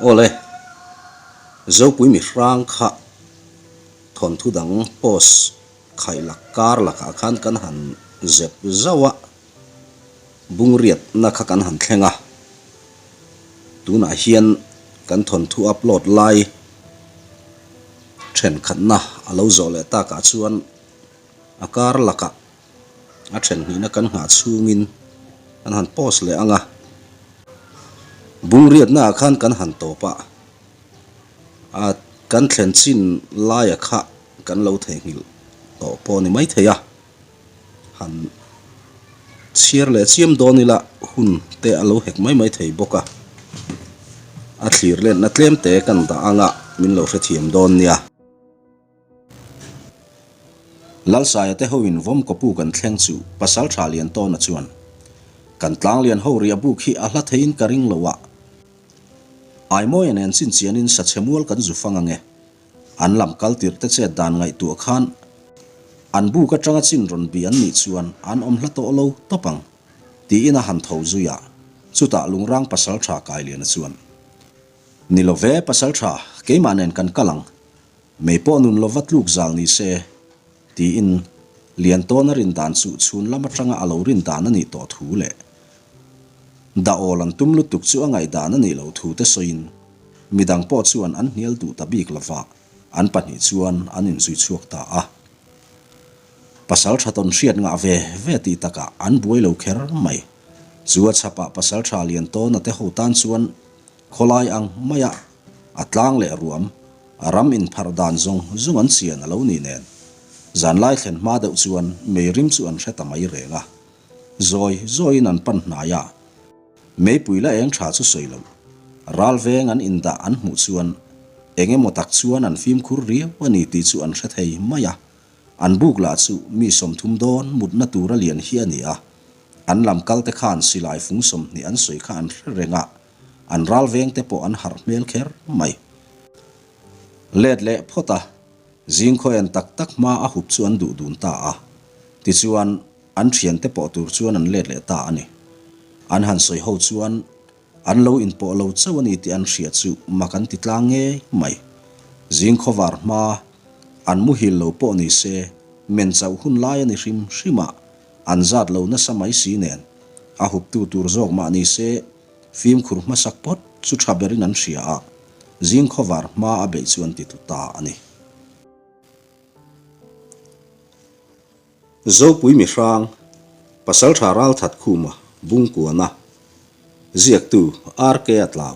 Awle, Zopui mihrang kha thawnthu dang post khaih lak kar lakah khan kan han zep zauh a, bungriatna kha kan han thleng a, tunah hian kan thawnthu upload lai thenkhatna a lo zawh leh takah chuan a kar lakah a then hnihna kan nghah chhungin kan han post leh ang a, bungriatna ah khan kan han tawp a, a kan thlen chin laia kha kan lo theihnghilh tawh pawh a ni maithei a, han chhiar leh chiam dawn ila hun te a lo hek mai mai thei bawk a, a thlir lenna tlem te kan dah ang a, min lo hrethiam dawn nia. Lalsaia te hoin Vawmkawpu kan thleng chu Pasal Tha Liantawna chuan, Kan tlanglian ho riah buk hi a hla theiin ka ring lo a, Aimawia nen chinchianin sachhe mual kan zu fang ange. An lam kal tirh te chet dan ngaihtuah khan an buk atanga chin rawn bi an nih chuan an awm hla tawh lo tawp ang, tiin a han tho zui a, chutah Lungrang Pasal Tha Kailiana chuan, Ni lo ve Pasal Tha, keimah nen kan kal ang. Mei pawh nun lova tluk zal ni se, tiin Liantawna rin dan chu chhun lam atanga a lo rin dan a nih tawh thu leh dah awl an tum lutuk chu a ngaihdan a nih loh thu te sawiin midang pawh chuan an hnial duh ta bik lova an pahnih chuan an inzui chhuak ta a. Pasal tha tawn hriat ngah ve ve tih takah an buai lo kher mai. Chu a chhapah pasal tha Liantawna te ho tan chuan khawlai ang maia a tlang leh ruam A ram inpharh dan zawng zawng an chian a lo ni nen, zanlai thlen hma deuh chuan meirim chu an hre ta mai reng a. Zawi zawiin an pan hnai a, meipui la eng tha chu sawi loh, ral veng an indah an hmuh chuan eng emaw tak chuan an fimkhur riau a ni tih chu an hre thei mai a. An buk lah chu mi 30 dawn mutna tura lian hi a ni a, an lam kalte khan silai fung 20 an sawi kha an hre reng a, An ral veng te pawh an harh hmel kher mai. Let leh phawt a, zingkhaw en tak tak hma a hup chu an duh dun ta a. Tichuan, an thiante pawh tur chuan an let leh ta a ni. An han sawi ho chuan an lo inpawh lo chauh a ni tih an hria chu mak an ti tlang ngei mai. Zingkhaw var hma an muhil lo pawh ni se, men chauh hun lai a ni hrim hrim a, an zat lo nasa mai si nen, a huptu tur zawk mah ni se, Fimkhur hmasak phawt chu tha berin an hria a, zing khawvar hma a beih chu an ti tlu ta a ni. Zopui mihrang, Pasaltha Ralthat Khuma, Bungkuana, Ziaktu, RK a tlau.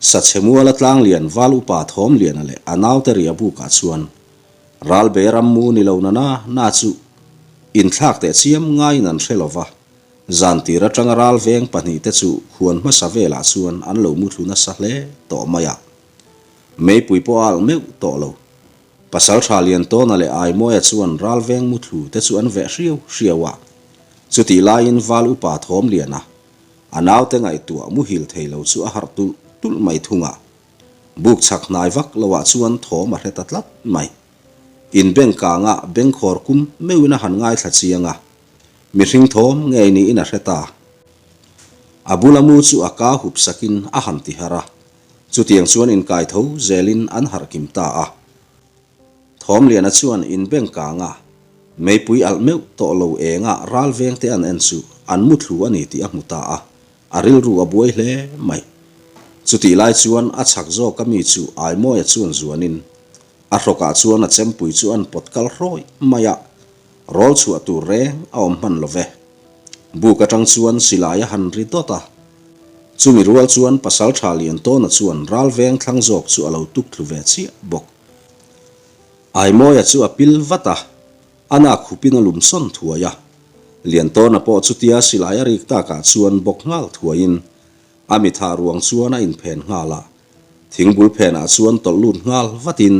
Sachhemuala tlanglian Val Upa Thawmliana leh a naute ria bukah chuan Ralbe rammu ni lo na na na chu inthlak teh chiam ngaiin an hre lova, Zan tir atanga ral veng pahnihte chu khuan hmasa velah chuan an lo muthlu nasa hle tawh mai a. Meipui pawh a alh meuh tawh lo. Pasaltha Liantawna leh Aimawia chuan ral veng muthlu te chu an veh hriau hriau a. Chutih laiin Val Upa Thawmliana, a naute ngaihtuah muhil thei lo chu a harh tulh tulh mai thung a. Buk chhak hnai vak loah chuan thawm a hre ta tlat mai. Inbengkanga bengkhawr kum meuhin a han ngaithla chiang a. Mihring thawm ngei niin a hre ta. A bula mu chu a ka hup sakin a han ti harh a, chutiang chuan inkai tho zelin an harh kim ta a. Thawmliana chuan inbeng kang a, meipui alh meuh tawh lo enga ral vengte an en chu an muthlu a ni tih a hmu ta a, a rilru a buai hle mai. Chutih lai chuan a chhak zawka mi chu Aimawia chuan zuanin a hrawkah chuan a chempui chu an pawt kal hrawih mai a, Rawl chhuah tur reng a awm hman lo ve. Buk atang chuan silai a han ri dawt a. Chumi rual chuan Pasaltha Liantawna chuan ral veng thlang zawk chu a lo tuk thlu ve chiah bawk. Aimawia chu a pil vat a, a nak hupin a lum sawn thuai a. Liantawna pawh chutia silai a rik takah chuan bawk nghal thuaiin a mitha ruang chuan a inphen nghal a. Thingbul phenah chuan tawlh lut nghal vatin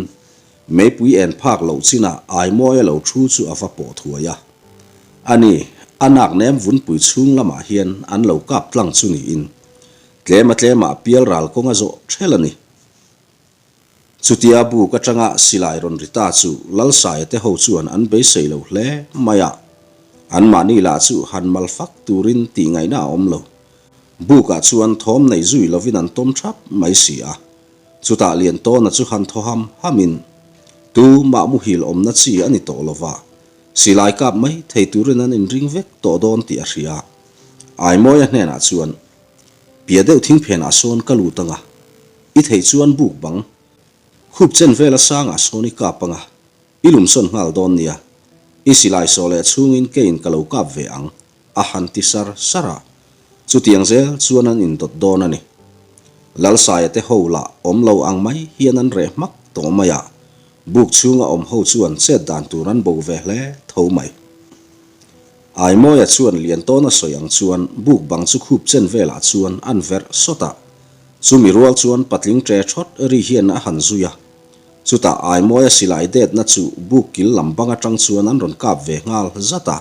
meipui en phak loh chinah Aimawia lo thu chu a va pawh thuai a. Ani, a nak nem vunpui chhung lamah hian an lo kap tlang chu niin tlema tlemah pial ral kawng a zawh ṭhel a ni. Chutia buk aṭanga silai rawn ri ta chu Lalsaia te ho chuan an beisei lo hle mai a, anmahni lah chu han mal fak turin tih ngaihna a awm lo. Bukah chuan thawm nei zui lovin an tawm thap mai si a. Chutah Liantawna chu han thaw ham hamin, Tu mah muhil awmna chi a ni tawh lova, silai kap mai thei turin an inring vek tawh dawn tih a hria. Aimawia hnenah chuan, Pia deuh thingphenah sawn ka lut anga, i theih chuan buk bang khup chen vela sangah sawn i kap anga, I lumsawn nghal dawn nia, i silai sawh leh chhungin keiin ka lo kap ve ang, a han ti sar sar a. Chutiang zel chuan an indawt dawn a ni. Lalsaia te ho lah awm lo ang mai hian an reh hmak tawh mai a, buk chhunga awm ho chuan chet dan tur an bo ve hle tho mai. Aimawia chuan Liantawna sawi ang chuan buk bang chu khup chen velah chuan an verh sawt a, chumi rual chuan patling ṭe ṭhawt ri hian a han zui a. Chutah Aimawia silai detna chu buk kil lam bang atang chuan an rawn kap ve nghal zat a.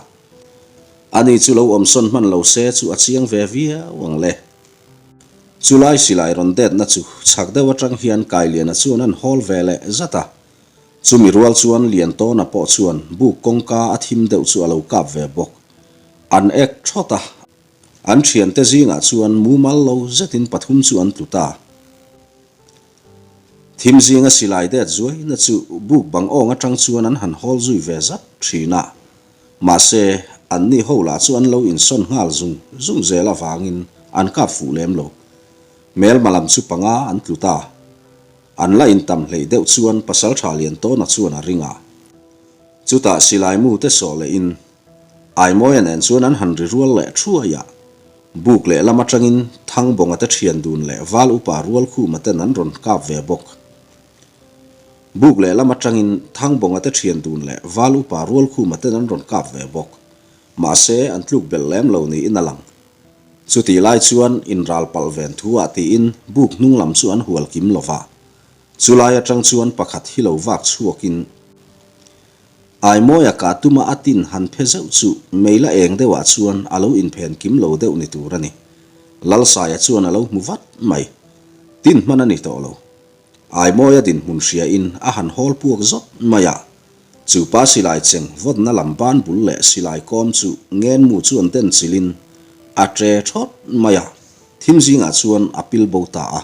Ani chu lo awmsawn hman lo se chu a chiang ve viau ang le. Chulai silai rawn detna chu chhak deuh atang hian Kailiana chuan an hawl ve leh zat a. Chumi rual chuan Liantawna pawh chuan buk kawngka a thim deuh chu a lo kap ve bawk. An ek thawt a. An thiante zingah chuan mumal lo zetin pathum chu an tlu ta. Thim zinga silai det zuaina chu buk bang awng atang chuan an han hawl zui ve zat thin a. Mahse, anni ho lah chu an lo insawn nghal zung zung zel avangin an kap fuh lem lo. Hmelma lam chu panga an tlu ta. An la intam hleih deuh chuan Pasaltha Liantawna chuan a ring a. Chutah silai mu te sawh lehin Aimawia nen chuan an han ri rual leh thuai a. Buk leh lam atangin Thangbawnga te thian dun leh Val upa Rualkhuma ten an rawn kap ve bawk. Buk leh lam atangin Thangbawnga te thian dun leh Val upa Rualkhuma ten an rawn kap ve bawk. Mahse, an tluk belh lem lo niin a lang. Chutih lai chuan inral palh ven thu ah tiin buk hnung lam chu an hual kim lo va. Chulai atang chuan pakhat hi lo vak chhuakin Aimawia kah tuma a tin han phe zeuh chu meila eng deuhah chuan a lo inphen kim lo deuh ni tur a ni. Lalsaia chuan a lo hmu vat mai. Tin hman a ni tawh lo. Aimawia dinhmun hriain a han hawl puak zawt mai a. Chu pa silai cheng vawtna lam ban bul leh silai kawm chu ngenmu chu an den chilhin a ṭe ṭhawt mai a, thim zingah chuan a pil bo ta a.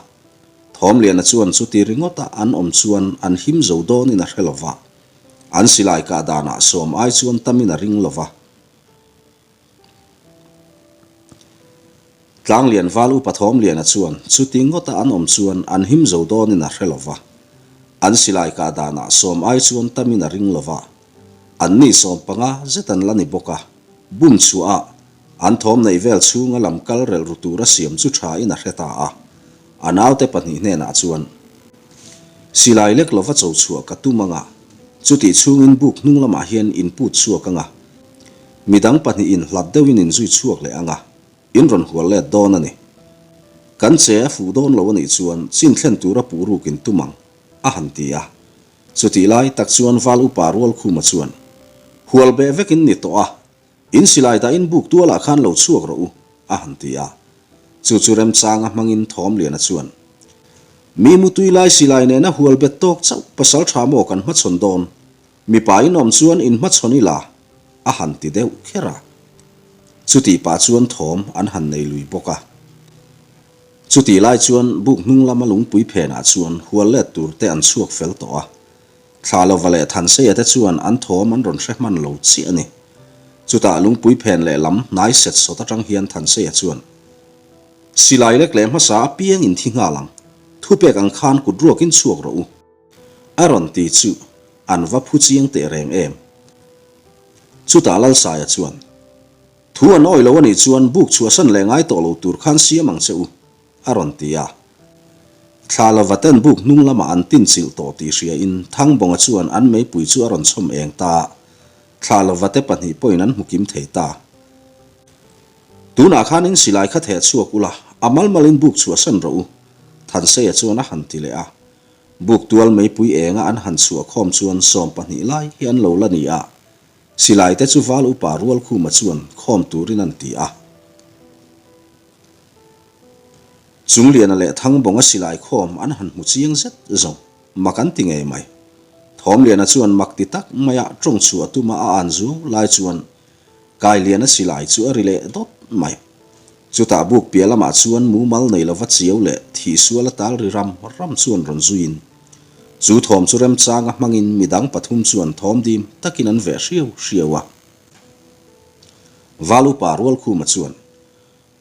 Thawmliana chuan chuti ringawta an awm chuan an him zo dawnin a hre lo va. An silai kah danah sawm ai chuan tamin a ring lo va. Tlanglian val upa Thawmliana chuan chuti ngawta an awm chuan an him zo dawnin a hre lo va. An silai kah danah sawm ai chuan tamin a ring lo va. Anni 15 zet an la ni bawk a. Bum chhuah a, an thawm neih vel chhunga lam kal relh ru tura siam chu thain a hre ta a. A naute pahnih hnenah chuan, Silai lek lova cho chhuah ka tum anga, chutih chhungin buk hnung lamah hian in put chhuak anga, midang pahnihin hlat deuhin in zui chhuak leh anga, in rawn hual let dawn a ni. Kan che a fuh dawn lo a nih chuan chin thlen tura puh ruk in tum ang, a han ti a. Chutih lai tak chuan Val Upa Rualkhuma chuan, Hual beh vek in ni tawh a, In silai dahin buk tualah khan lo chhuak rawh u, a han ti a. Chu chu remchanga hmangin Thawmliana chuan, Mi mutui lai silai nena hual bet tawk chauh pasal tha maw kan hmachhawn dawn? Mipa in awm chuan in hmachhawn ila, a han ti deuh kher a. Chutih pah chuan thawm an han nei lui bawk a. Chutih lai chuan buk hnung lama lungpui phenah chuan hual let tur te an chhuak fel tawh a. Thla lova leh Thanseia te chuan an thawm an rawn hre hman lo chiah a ni. Chutah lungpui phen leh lam hnai set sawt atang hian Thanseia chuan, Silai lek leh hmasa apiang in thi nghal ang, thupek ang khan kut ruakin chhuak rawh u. A rawn ti chu an va phu chiang teh reng em. Chutah Lalsaia chuan, Thu an awih lo a nih chuan buk chhuahsan leh ngai tawh lo tur khan siam ang che u. A rawn ti a. Thla lova ten buk hnung lamah an tin chilh tawh tih hriain Thangbawnga chuan an meipui chu a rawn chhawm eng ta a. Thla lova te pahnih pawhin an hmu kim thei ta. Tunah khan in silai kha theh chhuak ula, a mal malin buk chhuahsan rawh u, Thanseia chuan a han ti leh a. Buk tual meipui enga an han chhuah khawm chuan 12 lai hi an lo la ni a. Silai te chu Val Upa Rualkhuma chuan khawm turin an ti a. Chungliana leh Thangbawnga silai khawm an han hmu chiang zet zawng, mak an ti ngei mai. Thawmliana chuan mak ti tak maia tawng chhuah tuma a an zuau lai chuan Kailiana silai chu a ri leh dawt mai. Chutah buk piah lamah chuan mumal nei lova chiau leh thihsual a tal ri ram ram chuan rawn zuiin chu thawm chu remchanga hmangin midang pathum chuan thawm dim takin an veh hriau hriau a. Val upa Rualkhuma chuan,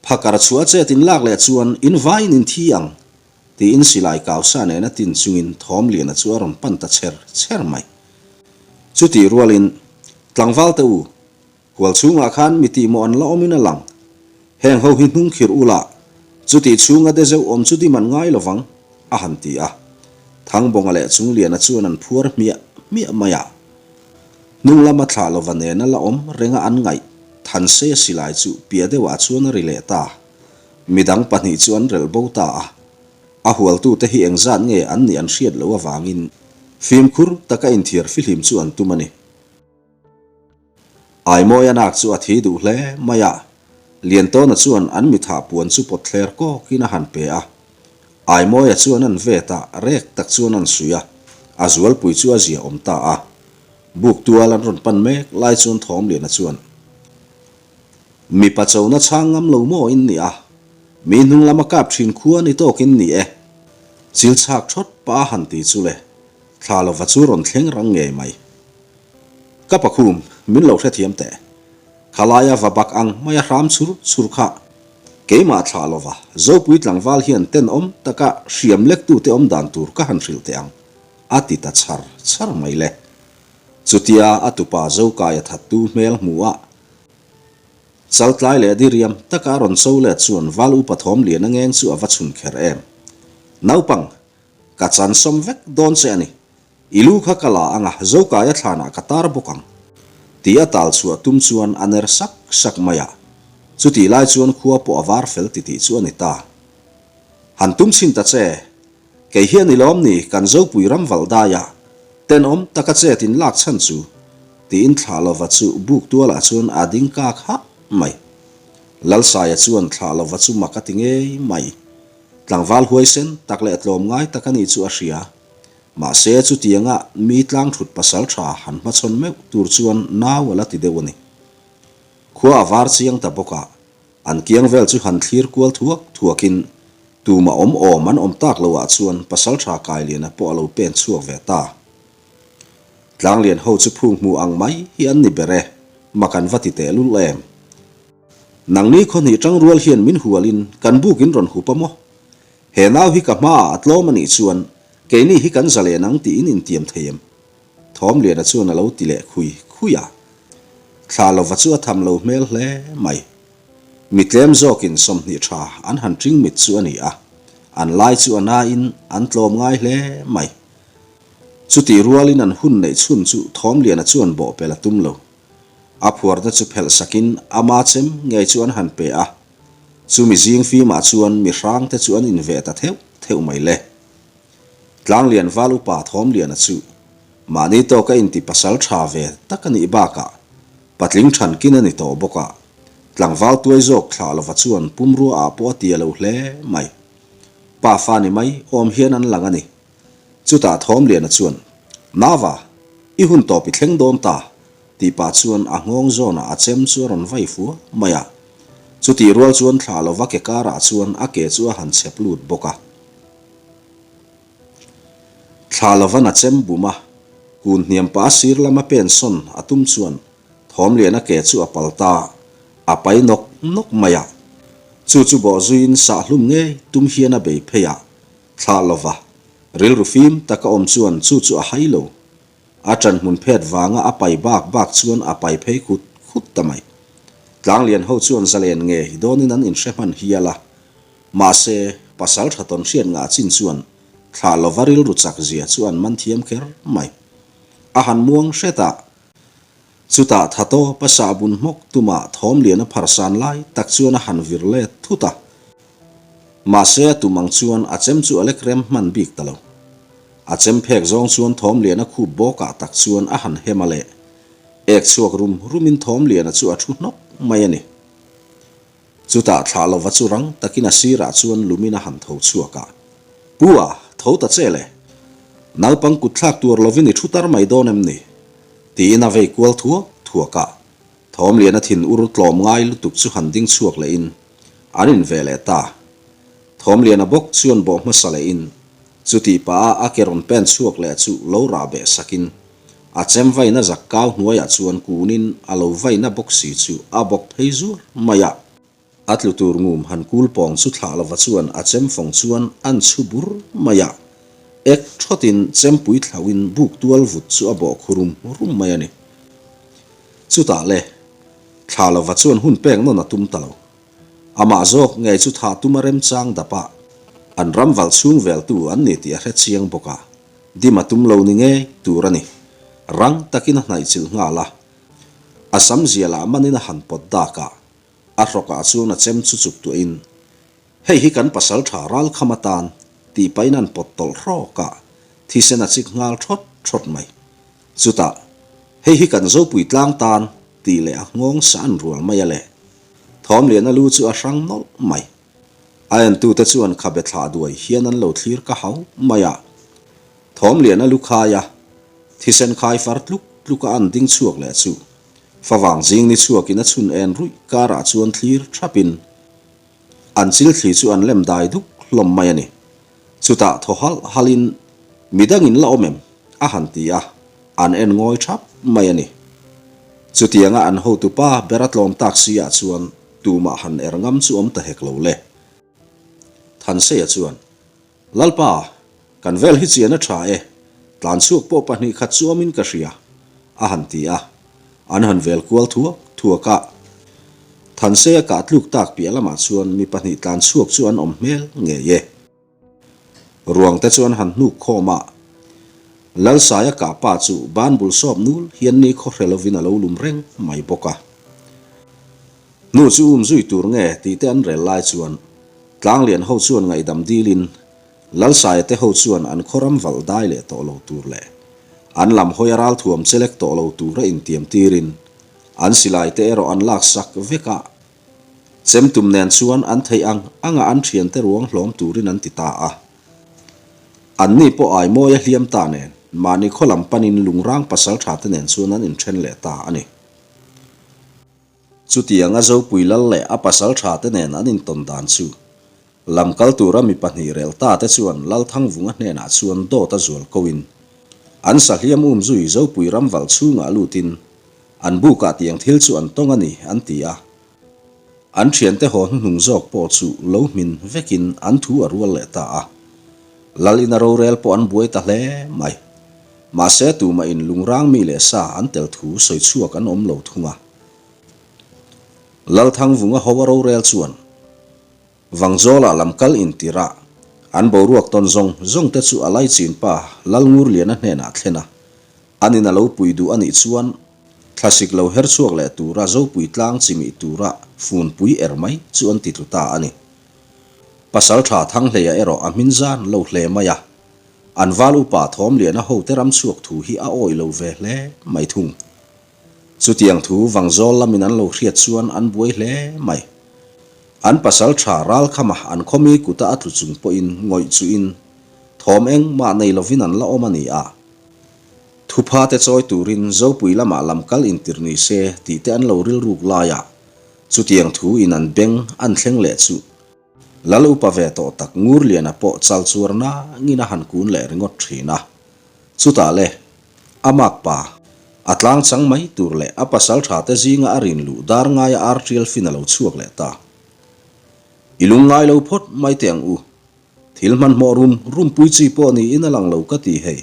Phakar chhuah chet in lak leh chuan in vaiin in thi ang, tiin silai kausa nena tin chungin Thawmliana chu a rawn pan ta chher chher mai. Chutih rualin, Tlangval te u, Hual chhungah khan mi tihmawh an la awmin a lang. Heng ho hi hnung khirh ula, chutih chhunga de zeuh awm chu dim an ngai lovang, a han ti a. Thangbawnga leh Chungliana chuan an phuar hmiah hmiah mai a. Hnung lama thlah lova nena la awm renga an ngaih Thanseia silai chu piah deuhah chuan a ri leh ta. Midang pahnih chu an relh bo ta a. A hualtute hi engzat nge an nih an hriat loh avangin fimkhur taka inthiar fihlim chu an tum a ni. Aimawia nak chu a thi duh hle mai a, Liantawna chuan an mithah puan chu pawt thler kawkin a han pe a. Aimawia chuan an vet a, rek tak chuan an suih a, a zualpui chu a zia awm ta a. Buk tual an rawn pan mek lai chuan Thawmliana chuan, Mipa chona chhang ngam lo maw in ni a, mi hnung lama kap thin khua ni tawk in ni e. Chil chhak thawt pa a han ti chu le, thla lova chu rawn thleng rang ngei mai. Ka pakhum, min lo hrethiam teh. Khalaia va bak ang maia hram chhur chhur kha keimah thlah lova Zopui tlangval hian tenawm taka hriam lektute awm dan tur ka han hrilh teh ang, a ti ta chhar chhar mai le. Chutia a tupa Zokaia thattu hmel hmu a, Chaltlai leh diriam taka a rawn cho let chuan Val upa Thawmliana ngeng chu a va chhun kher em. Naupang, ka chansawm vek dawn che a ni. I lu kha ka la ang a, Zokaia thlanah ka tar bawk ang. Tih a tal chhuah tum chuan a ner sak sak mai a. Chutih lai chuan khua pawh a var fel titih chu a ni ta. Han tum chhin ta che. Kei hian i lawm ni kan Zopui ram valh daia tenawm taka chet in lak chhan chu, tiin thlah lova chu buk tualah chuan a ding kak hah mai. Lalsaia chuan thlah lova chu mak a ti ngei mai. Tlangval huaisen tak leh tlawmngai tak a nih chu a hria. Mahse, chutianga mi tlang thut pasal tha han hmachhawn meuh tur chuan nau a la ti deuh a ni. Khua a var chiang ta bawk a, an kiang vel chu han thlir kual thuak thuakin tuma awm awm an awm tak loah chuan pasal tha Kailiana pawh a lo pen chhuak ve ta. Tlanglian ho chu phung hmu ang mai hi an ni ber e, mak an va ti tehlul em. Nangni khawhnih tangrual hian min hualin kan buk in rawn hup a maw? He nau hi ka hmaah a tlawm a nih chuan keini hi kan zalen ang tiin intiam thei em? Thawmliana chuan a lo ti leh khui khui a. Thla lova chu a tham lo hmel hle mai. Mi tlem zawkin 20 tha an han ṭing mit chu a ni a, an lai chu a nain an tlawm ngai hle mai. Chutih rualin an hun neih chhun chu Thawmliana chuan bawhpelh a tum lo. A phuarna chu phelh sakin ama chem ngei chu an han pe a. Chumi zing fimah chuan mi hrangte chu an inveh ta theuh theuh mai le. Tlanglian val upa Thawmliana chu mahni tawka inti pasal tha ve tak a nih bakah patling thankin a ni tawh bawk a, tlangval tuai zawk thlah lova chuan pumrua ah pawh a tia lo hle mai. Pa fa ni mai awm hian an lang a ni. Chutah Thawmliana chuan, Nava, i hun tawp i thleng dawn ta, Tih pah chuan a nghawng zawnah a chem chu a rawn vai fua mai a. Chutih rual chuan thlah lova ke karah chuan a ke chu a han chhep lut bawk a. Thlah lovan a chem bum a, kun hniam pah a sir lama pen sawn a tum chuan Thawmliana ke chu a pal ta, a pai nawk nawk mai a. Chu chu bawh zuiin sahhlum ngei tum hian a bei phei a, thlah lova rilru fim taka awm chuan chu chu a hai lo. A ṭan hmun phet vanga a pai bak bak chuan a pai phei khut khut ta mai. Tlanglian ho chuan zalen ngei dawnin an inhre hman hial a. Mahse, pasal ṭha tawn hriat ngah chin chuan thlah lova rilru chak zia chu an man thiam kher mai. A han muang hret a, chutah tha tawp a sahbun hmawk tuma thawmlian a pharsan lai tak chuan a han vir let thut a. Mahse, a tum ang chuan a chem chu a lek rem hman bik ta lo. A chem phek zawng chuan Thawmliana khup bawkah tak chuan a han hem a leh. Ek chhuak rum rumin Thawmliana chu a thu hnawk mai a ni. Chutah thlah lova chu rang takin a sirah chuan lumin a han tho chhuak a. Pu a, tho ta che le. Naupang kut thlak tuar lovin i thu tar mai dawn em ni? Tiin a vei kual thuak thuak a. Thawmliana thin ur tlawm ngai lutuk chu han ding chhuak lehin. An in ve leh ta. Thawmliana bawk chuan bawh hmasa lehin chutih pah a a ke rawn pen chhuak leh chu lo rah beh sakin a chem vaina zak kau hnuaiah chuan kunin a lo vaina bawk si chu a bawk phei zuar mai a. A tlu tur ngum han kul pawng chu thlah lova chuan a chem fawng chuan an chhu bur mai a, ek thawtin chempui thlauhin buk tual vut chu a bawh khu rum rum mai a ni. Chutah le, thlah lova chuan hun pek nawn a tum ta lo. Amah zawk ngei chu thah tum a remchang dap a, an ram valh chhung veltu an ni tih a hre chiang bawk a, dim a tum lo ni ngei tur a ni. Rang takin a hnaihchilh nghal a, a sam zialah manin a han pawt dak a, A hrawkah chuan a chem chu chuk tuahin, Hei hi kan pasal tha ral kham atan, tih pahin an pawt tawlh hrawk a, thisen a chik nghal thawt thawt mai. Chutah, Hei hi kan Zopui tlang tan, tih leh a nghawng sa an rual mai a le. Thawmliana lu chu a hrang nawlh mai. A entute chuan khabe thlah duai hian an lo thlir ka hau mai a. Thawmliana lu khai a, thisen khai far tluk tluk a an ding chhuak leh chu. Favang zing ni chhuakin a chhun en ruih karah chuan thlir thapin an chil thli chu an lem dai duk hlawm mai a ni. Chutah thaw halh halhin midangin la awm em? a han ti a, an en ngawi thap mai a ni. Chutianga an hotupa ber a tlawm tak si ah chuan tumah han er ngam chu awm ta hek lo le. Thanseia chuan Lalpa, kan vel hi chian a tha e, tlan chhuak pawh pahnih khat chuamin ka hria, a han ti a. An han vel kual thuak thuak a. Thanseia kah tluk tak piah lamah chuan mi pahnih tlan chhuak chu an awm hmel ngei e. Ruang te chu an han hnuk khawm a. Lalsaia kah pa chu ban bul sawp nul hian ni khaw hre lovin a lo lum reng mai bawk a. Hnu chu um zui tur nge tih te an rel lai chuan Tlanglian ho chuan ngaihdam dilin Lalsaia te ho chuan an khaw ram valh dai leh tawh lo tur leh an lam hawi a ralthuam chelek tawh lo tura intiam tirin an silai te erawh an lak sak vek a. Chemtum nen chuan an theih ang anga an thiante ruang hlawm turin an ti ta a. Anni pawh Aimawia hliam ta nen mahni khaw lam panin Lungrang pasaltha te nen chuan an inthen leh ta a ni. Chutianga Zopui Lal leh a pasal tha te nen an intawn dan chu lam kal tura mi pahnih rel ta te chuan Lalthangvunga hnenah chuan dawt a zual koin an sahliam um zui Zopui ram valh chhungah lutin an bukah tiang thil chu an tawng a ni an ti a. An thiante haw hnuhnung zawk pawh chu lo hmin vekin an thu a rual leh ta a. Lal ina rorel pawh an buai ta hle mai. Mahse tumah in lungrang mi leh sa an tel thu sawi chhuak an awm lo thung a. Lalthangvunga ho a rorel chuan Vangzawlah lam kal intir a, an boruak tawn zawng zawng te chu a laichin pa Lalngurliana hnenah thlen a, an in a lo pui duh a nih chuan thlasik lo her chhuak leh tura Zopui tlang chimih tura funpui er mai chu an ti tlu ta a ni. Pasaltha Thanghleia erawh a hmin zan lo hle mai a, An val upa Thawmliana hote ram chhuak thu hi a awih lo ve hle mai thung. Chutiang thu Vangzawl lamin an lo hriat chuan an buai hle mai. An pasal tha ralkhama an khawmi kuta a tlu chung pawhin ngawih chuhin thawm engmah nei lovin an la awm a ni a. Thupha te chawi turin Zopui lamah lam kal intir ni se tih te an lo rilruk laiah chutiang thu in an beng an thleng leh chu Lal upa ve tawh tak Ngurliana pawh chal chuar nangin a han kun leh ringawt thin a. Chutah le, a mak pa, a tlang chang mai tur leh a pasal tha te zinga a rin luh dar ngaia ar tial fin a lo chhuak leh ta. I lung ngai lo phawt mai teh ang u. Thil hmanhmawh rum rum pui chi pawh niin a lang lo ka ti hei.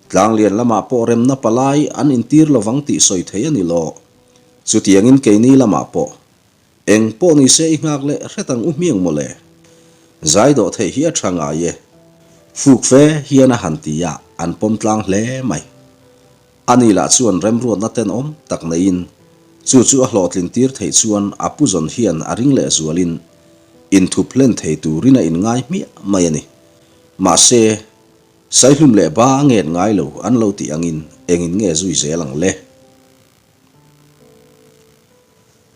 Tlanglian lamah pawh remna palai an intir lovang tih sawi thei a ni lo. Chutiangin keini lamah pawh Eng pawh ni se i nghak leh hret ang u hmiang mawle. Zai dawh theih hi a tha ngai e. Fuk fe hian a han ti a, an pawm tlang hle mai. Ani lah chuan remruatna tenawm tak neiin chu chu a hlawhtlin tir theih chuan a pu zawn hian a ring leh zualin inthup hlen thei turin a inngai hmiah mai a ni. Mahse, Saihlum leh ba a nget ngai lo an lo tih angin engin nge zui zel ang le?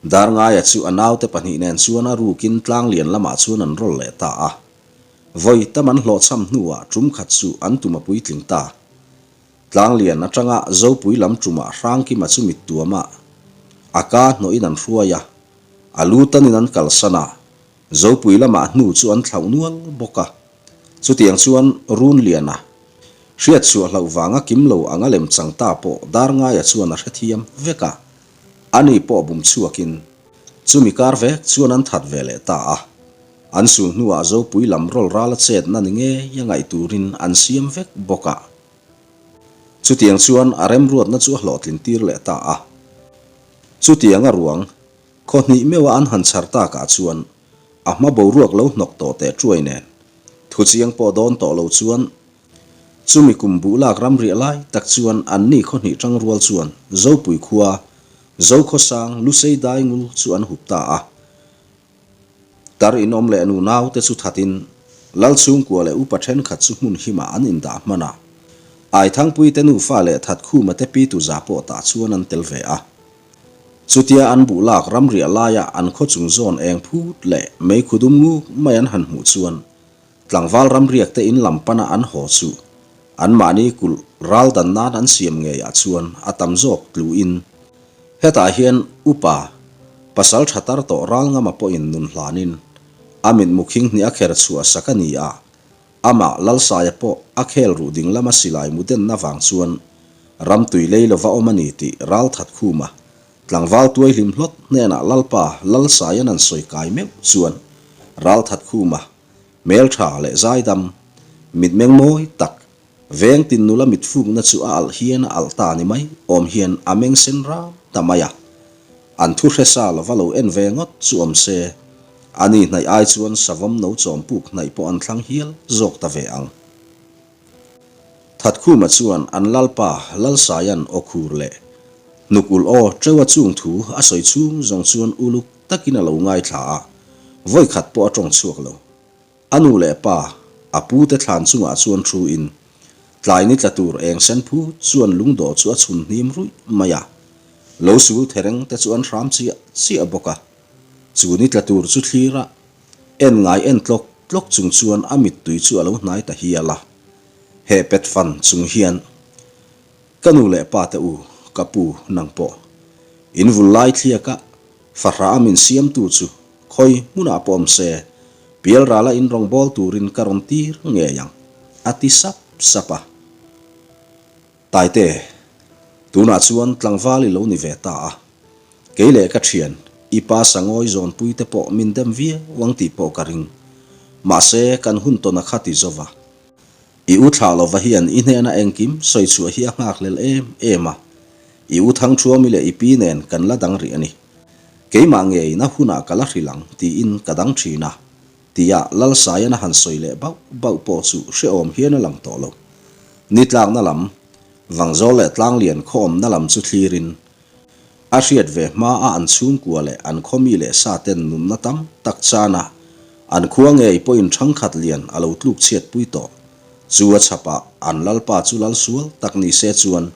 Darngaia chu a naute pahnih nen chuan a rukin tlanglian lamah chuan an rawl leh ta a. Vawi tam an hlawhchham hnuah tum khat chu an tum a puitling ta. Tlanglian atanga Zopui lam tumah Hrangkima chu mittuamah a ka hnawhin an hruai a, a lu tanin an kalsan a. Zopui lamah hnu chu an thlauh nual bawk a. Chutiang chuan Runliana hriat chhuah hlauh vanga kim lo anga lem chang ta pawh Darngaia chuan a hrethiam vek a, ani pawh bum chhuakin chumi kar vek chuan an that ve leh ta a. An sul hnuah Zopui lam rawl rala chetna ni ngei a ngaih turin an siam vek bawk a. Chutiang chuan a remruatna chu a hlawhtlin tir leh ta a. Chutianga ruang khaw hnih meuha an han chhar takah chuan a hma boruak lo hnawk tawh teh ṭuai nen thu chiang pawh dawn tawh lo chuan chumi kum buh lak ram riah lai tak chuan anni khaw hnih ṭang rual chuan Zopui khua Zokhawsang Lusei Daingul chu an hup ta a. Tar inawm leh nu naute chu thatin Lal chhungkua leh upa thenkhat chu hmun himah an indah hman a. Aithangpuite nufa leh Thatkhuma te pi tuza pawh tah chuan an tel ve a. Chutia an buh lak ramriah laia an khaw chung zawn eng phut leh meikhu dum nguk mai an han hmuh chuan tlangval ramriak te in lam pana an haw chu anmahni kulh ral dan nan an siam ngeiah chuan a tam zawk tluin hetah hian upa pasal tha tar tawh ral ngama pawhin nun hlanin a mitmu khing hnih a kher chhuah sak a ni a, Amah Lalsaia pawh a khel ruh ding lama silai mu denna vang chuan ramtui lei lova awm a ni tih Ralthat Khuma tlangval tuai hlim hlawt hnenah Lalpa Lalsaia'n an sawi kai meuh chuan Ralthat Khuma hmeltha leh zaidam mitmeng mawi tak Veng tin nula mit fukna chu a alh hian a alh ta ni mai awm hian a meng sen ram ta mai a. An thu hre sa lova lo en ve ngawt chu awm se, ani hnaih ai chuan savawm no chawm puk hnaih pawh an thlang hial zawk ta ve ang. Thatkhuma chuan an lalpa Lalsaia'n aw khur leh hnuk ulh aw teuh a chung thu a sawi chhung zawng chuan uluk takin a lo ngaithla a, vawikhat pawh a tawng chhuak lo. A nu leh pa, a pu te thlan chungah chuan thu in, tlai ni tla tur eng sen phut chuan lungdawh chu a chhun hnim ruih mai a. Lo sul thereng te chu an hram chiah chiah bawk a. Chu ni tla tur chu thlir a, en ngai en tlawk tlawk chung chuan a mittui chu a lo hnai ta hial a. Heh pet fan chung hian, Ka nu leh pa te u, ka pu nang pawh, in vul lai thliak a, fahrah a min siamtu chu Khawi hmunah pawh awm se, pialrala in rawngbâwl turin ka rawn tir ngei ang, a ti sap sap a. Taite, tunah chuan tlangval i lo ni ve ta a, kei leh ka ṭhian, i pa sangawi zawnpuite pawh min dem viau ang tih pawh ka ring. Mahse, kan hun tawn a kha ti zo va. I u thlah lova hian i hnena engkim sawi chhuah hi a nghakhlel em em a, i u Thangṭhuami leh i pi nen kan la dang rih a ni. Keimah ngei na hunah ka la hrilh ang tiin ka dang thin a, tia Lalsaian a han sawi leh bauh bauh pawh chu hrehawm hian a lang tawh lo. Ni tlakna lam, Vangzawl leh Tlanglian khaw awmna lam chu thlirin, a hriat ve hma a an chhungkua leh an khaw mi leh sa ten nunna tam tak chana an khua ngei pawhin ṭhangkhat lian a lo tluk chhiat pui tawh. Chu a chhapah an Lalpa chu lal sual tak ni se chuan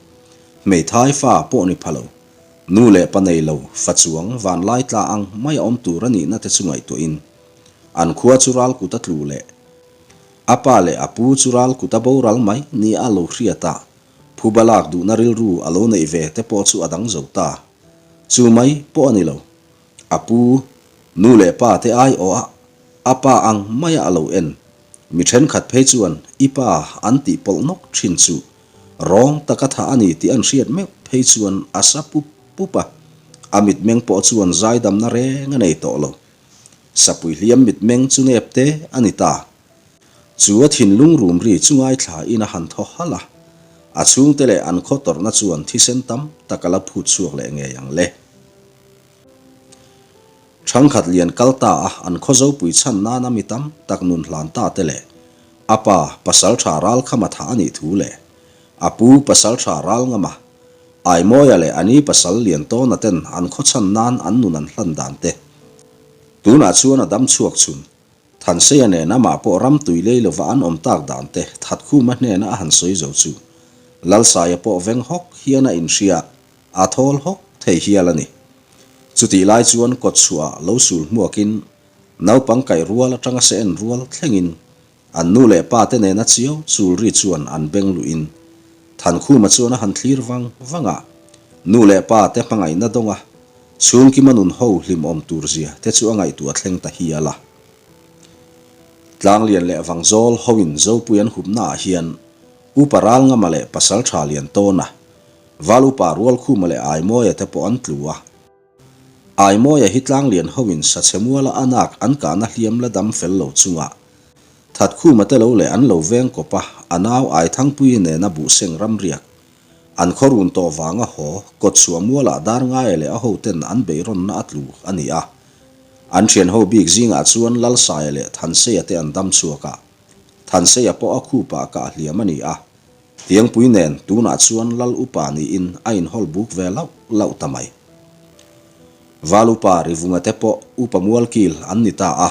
hmeithai fa pawh ni pha lo. Nu leh pa nei lo, fa chuang vanlai tla ang mai a awm tur a nihna te chu ngaihtuahin an khua chu ral kut a tlu leh a pa leh a pu chu ral kut a boral mai nia a lo hriat a, phuba lak duhna rilru a lo neih ve te pawh chu a dang zo ta. Chu mai pawh a ni lo. A pu, nu leh pa te ai awh a, a pa ang maia a lo en. Mi thenkhat phei chuan i pa an tih pawlh nawk thin chu Rawng taka tha a ni tih an hriat meuh phei chuan a sa pup pup a, a mitmeng pawh chuan zaidamna reng a nei tawh lo. Sapui hliam mitmeng chu nep te a ni ta. Chu a thinlung rum ri chu ngaithla in a han thaw halh a, a chhungte leh an khaw tawrhna chuan thisen tam tak a la phut chhuak leh ngei ang le. Thangkhat lian kal ta a, an khaw zopui chhan nana mi tam tak nun hlan ta te leh a pa pasal tha ral khama thah a nih thu leh a pu pasal tha ral ngama Aimawia leh a ni pasal lian tawna ten an khaw chhan nan an nun an hlan dan te tunah chuan a dam chhuak chhun Thanseia nen amah pawh ram tui lei lova an awm tak dan te Thatkhuma hnena a han sawi zo chu Lalsaia pawh veng hawk hian a inhria A thawl hawk thei hial a ni. Chutih lai chuan kawtchhuah lo sul hmuakin naupang kaih rual atanga se en rual thlengin an nu leh pa te nena chiau chul ri chuan an beng luhin Thankhuma chuan a han thlir vang vang a, nu leh pa te hmangaihna dawnga chhungkima nun ho hlimawm tur zia te chu a ngaihtuah thleng ta hial a. Tlanglian leh Vangzawl hoin Zopui an hupnaah hian Upa Ralngama leh Pasaltha Liantawna, Val Upa Rualkhuma leh Aimawia te pawh an tlu a. Aimawia hi Tlanglian hoin Sachhe muala a nak an kahna hliam la dam fel lo chunga Thatkhuma te lo leh an lo veng kawp a, a nau Aithangpuii nena buhseng ramriak an khaw run tawh vanga haw kawtchhuah mualah Darngaia leh a hoten an beihrawnna a tlu a ni a. An thianho bik zingah chuan Lalsaia leh Thanseia te an dam chhuak a, Thanseia pawh a khupah kah hliam a ni a, Tiangpui nen tunah chuan Lal upa niin a inhawl buk ve lauh lauh ta mai. Val upa Rivunga te pawh upa mualkil an ni ta a,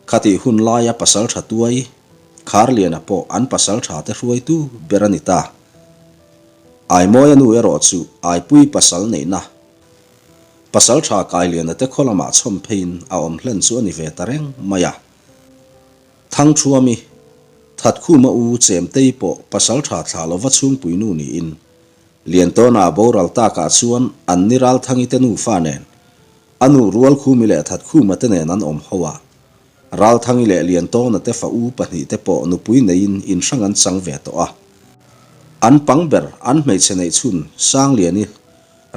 khatih hun laia pasaltha tuai Kharliana pawh an pasaltha te hruaitu ber a ni ta. Aimawia nu erawh chu Aipui pasal neihna Pasaltha Kailiana te khaw lamah chhawm pheiin a awm hlen chu a ni ve ta reng mai a. Thangthuami, Thatkhuma u Chemtei pawh Pasaltha thlah lova chhungpui nu niin, Liantawna a boral takah chuan an ni Ralthangi te nufa nen, a nu Rualkhumi leh Thatkhuma te nen an awm ho a. Ralthangi leh Liantawna te fa u pahnihte pawh nupui neiin inhrang an chang ve tawh a. An pang ber an hmeichhe neih chhun Sangliani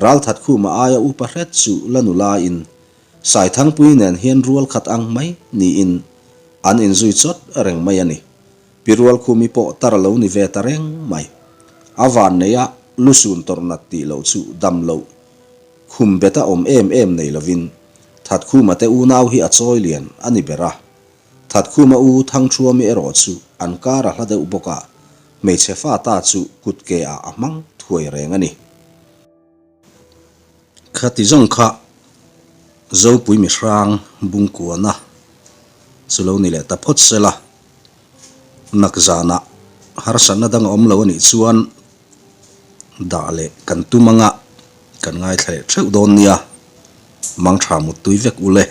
Ralthatkhuma aia upa hret chu la nulain Saithangpui nen hian rual khat ang mai niin an inzui chawt reng mai a ni. Pi Rualkhumi pawh tar a lo ni ve ta reng mai. A van neia lusun tawrh nat tih loh chu dam loh khum beta awm em em nei lovin Thatkhuma te unau hi a chawi lian a ni ber a. Thatkhuma u Thangthuami erawh chu an kar a hla deuh bawk a, hmeichhe fa ta chu kut ke ah a hmang thuai reng a ni. Khati zawng kha Zopui mihrang bungkuana chu lo ni leh ta phawt se la, nak zanah harsatna dang a awm lo a nih chuan dah leh kan tum anga kan ngaithla leh theuh dawn nia, mangtha muttui vek u le.